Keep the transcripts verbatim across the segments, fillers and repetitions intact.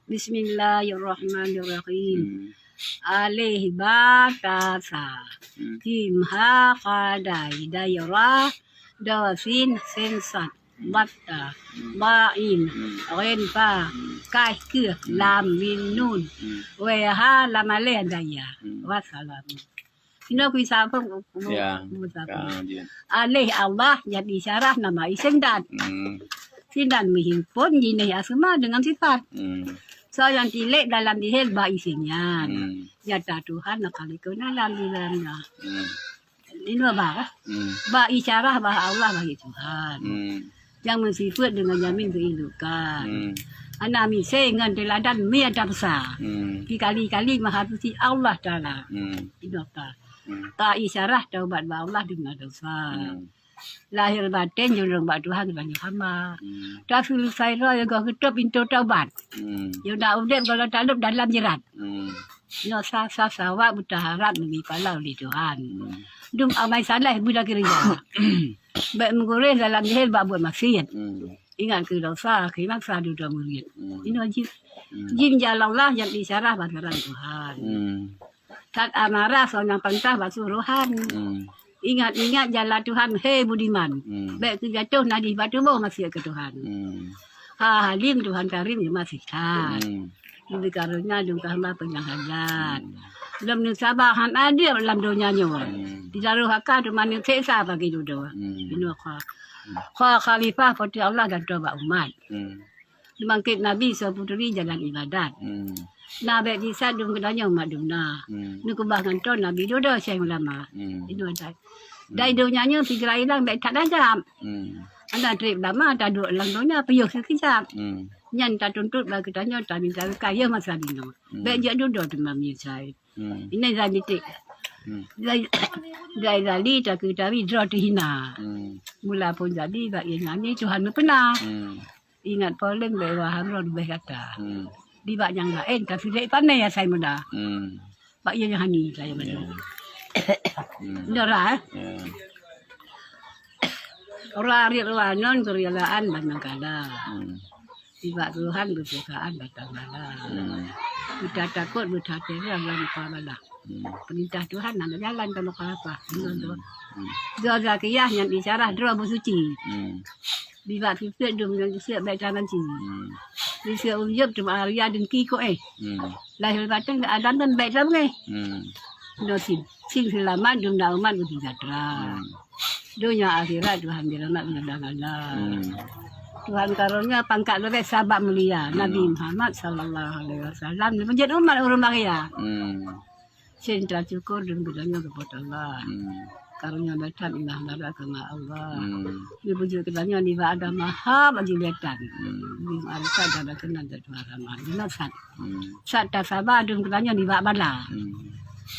Bismillahirrahmanirrahim. Hmm. Alif ba ta sa. Hmm. Jim ha kha dai dai ra. Do sin sin sad. Bat ta. Hmm. Ba in. Hmm. Ghain fa. Hmm. Kaf keuh. Hmm. Lam mim nun. Hmm. Wai ha lam alif daya. Hmm. Wassalam. Sinoe kuisa phon, ya, kuisa phon. Alif Allah nyang isyarah nama isim dat. Hmm. Sinan meuhimpon jinih asma dengan sifat. Hmm. Soe nyang tilék dalam jihil ba isim nyan. Hmm. Nyata Tuhan na khalikuna lam di dalamnya. Hmm. Inoe ba, hmm, ba isyarah ba Allah bagi Tuhan. Hmm. Nyang meusifeuet deungon jamin geuilukan. Hmm. Hana miseue ngon teuladan mie ata peusa. Hmm. Sikali-kali meuhadisi Allah Taala. Hmm. Inoe ka. Hmm. Ta isyarah taubat bak Allah deungon desya. Hmm. Lahé batén jurông bak Tuhan geutanyoe hamba. Hmm. Taseulusai droe yoh geutôb pintoe taubat. Hmm. Yoh na udeb gohlom talôb dalam jeurat. Hmm. Nyoe sa-sa sawa beutaharab neubri pahala lé Tuhan. Hmm. Dum amai saleh beuda keureuja. Bék meuguréh dalam jihil bak buet maksiet. Hmm. Ingat keu dosa, keu maksa dudoe murit. Hmm. Inoe jih. Hmm. Jim jalan Allah nyang isyarah bak jalan Tuhan. Hmm. That amarah soe nyang peurintah bak surohan. Hmm. Ingat-ingat jalan Tuhan, he budiman. Hmm. Bék keu jatoh najih bak tuboh maksiet keu Tuhan. Hmm. Ha Halim Tuhan Karim geumasih that. Hmm. Geubri karonya dum keu hamba peue nyang hajat. Hmm. Lom neusaba hana adil lam donya nyoe. Hmm. Di dalam haka teuma neuseksa bagi dudoe. Hmm. Inoe ka. Hmm. Ka khalifah peuti Allah gantoe bak umat. Hmm. Neubangkét Nabi soe peuturi jalan ibadat. Hmm. Na bék jisat dum geutanyoe umat dum na. Hmm. Neukeubah gantoe Nabi dudoe syekh ulama. Hmm. Inoe dai. Hmm. Dai donya nyoe sigra ilang bék that tajam. Hmm. Hana treb lama taduek lam donya piôh sikeujab. Hmm. Nyan tatuntut bak geutanyoe taminta keukai yoh masa jinoe. Hmm. Bék jak dudoe teuma meunyeusai. Hmm. Inoe zai miték. Hmm. Zai, zai zali takeu tawi droe teuhina. Hmm. Mula phon jadi bak ié nyan Tuhan meupeuna. Hmm. Ingat poleng bék waham droe leubeh gata. Hmm. Di bak nyang laén ka sidék pané asai muda. Hmm. Bak ié nyan hani saya madu. Ya. Hmm. Dora, eh? Ya. Ora riet ora non keurilaan banang kala. Hmm. Di bak Tuhan beuseukaan batang bala. Hmm. Beuta takot, beuta terang lam muka bala. Hmm. Peurintah Tuhan hana jalan ka meukalapa. Hmm. Dua, dua. Hmm. Dua zakiyah nyang isyarah droe beusuci. Hmm. Di bak sifeuet dum nyang sifeuet bék tabanci. Hmm. Di sifeuet ujub teuma aria dengki koh éh. Hmm. Lahé batén Adam dan bék tabeungéh. Hmm. Nosim, sing seulamat dum na umat beusejahtera. Hmm. Donya akhirat Tuhan bri rahmat meudang Allah. Hmm. Tuhan karonya pangkat leubeh sabab mulia Nabi Muhammad sallallahu alaihi wasallam neupeujeuet umat ureuëng bahagia. Hmm. Cinta syukur dum geutanyoe keu Po teu Allah. Hmm. Karonya bathat iman bara keuma Allah. Hmm. Neupeujeuet geutanyoe nibak agama haba jilatan. Hmm. Di meuareukat dan keunan Tuhan rahmat. Di nasat. Hmm. Sat tasaba dum geutanyoe nibak bala. Hmm.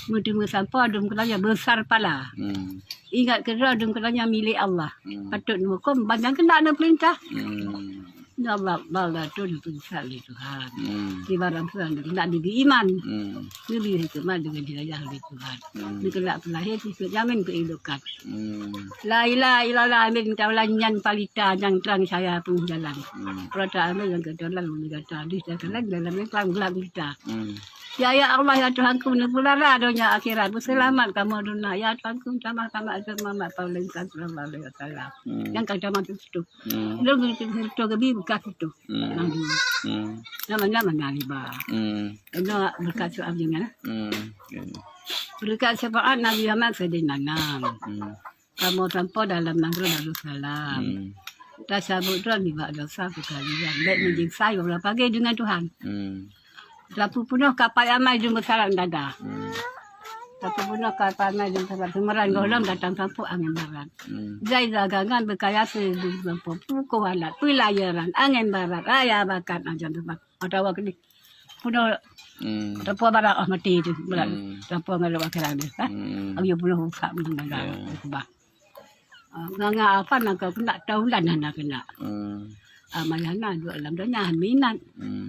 Meuteumé sampoe dum geutanyoe beusar pala. Hmm. Ingat keudroe dum geutanyoe milék Allah. Hmm. Patôt neuhuköm ban nyang keuneuk neupeurintah. Hmm. Ya Allah, bala tun peusat lé Tuhan. Hmm. Di barang Tuhan keuneuk dibri iman. Hmm. Neubri hikmat deungon hidayah lé Tuhan. Hmm. Neukeuneuk peulahé sikeup jamin keu idup kat. Hmm. La ilaha illallah amin taulan nyan palita nyang trang cahya peungeuh jalan. Hmm. Peurata amin nyang keudroe lam gata dih dan keunan dalam nyang klam gelap gulita. Hmm. Ya, ya Allah, ya Tuhanku, neupeulara donya akhirat, beuseulamat kamoe dum na. Ya Tuhanku, tamah-tamah ajaran Muhammad sallallahu alaihi wasallam. Hmm. Nyang ka tamah tu situ. Hmm. Lôn geuteupeue situ geubi beukah situ. Hmm. Nang dulu. Hmm. Nama-nama na riba. Hmm. Kena berkat soal dengan, eh? Hmm. Berkat syafaat Nabi Muhammad Sayyidina. Hmm. Kamoe sampoe dalam nanggroe Darussalam. Hmm. Tasabut droe nibak dosa keukalian. Bék meujeunsai uroe pagée deungon Tuhan. Hmm. Tapeupunoh kapai amai dum beusarat dada. Hmm. Tapeupunoh kapai amai dum beusarat seumeran gohlom datang sampôk angén barat. Hmm. Jai dagangan beukaya seudum sampôk pukôh alat peulayaran angén barat raya bakat ajan teumpat. Atawa keuneuk punoh. Hmm. Teupeu barang oh mati tu, berat. Hmm. Teupeu ngon lewat kerang dia, ha? Hmm. Ayo punoh rusak beuna. Ya. Kubah. Ah, ngan apa nak kau kena tahu dan hana kena. Hmm. Ah, mayana dua lam donya minat. Hmm.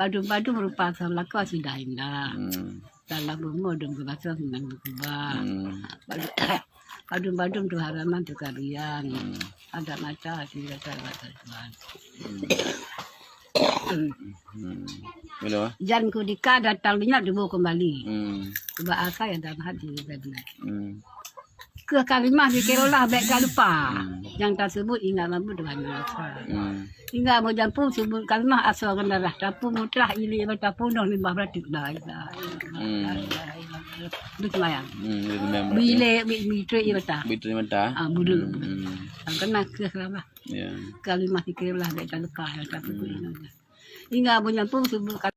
Padum-padum rupa sang laka sudah indah. Hmm. Dalam rumah dum kebaca dengan berkubah. Hmm. Padum-padum tu haraman tu karian. Hmm. Ada mata hati rasa rasa Tuhan. Hmm. Hmm. Bila? Jan keudika datang lenyap tuboh keumbali. Hmm. Sebab asa nyang dalam hati tadi. Hmm. Keu kalimah zikirullah bèk talupa. Hmm. Nyang taseubut ingat lam buet Tuhan Tuhan. Hmm. Hingga meujampu seubut kalimah asoe ngon darah, tapu mutrah ié mata punoh limbah beratik. La ilaha illallah. Hmm. La ilaha illallah. Beuseumayang. Hmm, beuseumayang. Bilé bi-, bitrek ié mata. Bitrek ié mata. Ah, buleuen. Hmm, hmm. Keunan keuh kalimah. Ya. Kalimah zikirullah bèk talupa, nyang taseubut ingat. Hingga meujampu seubut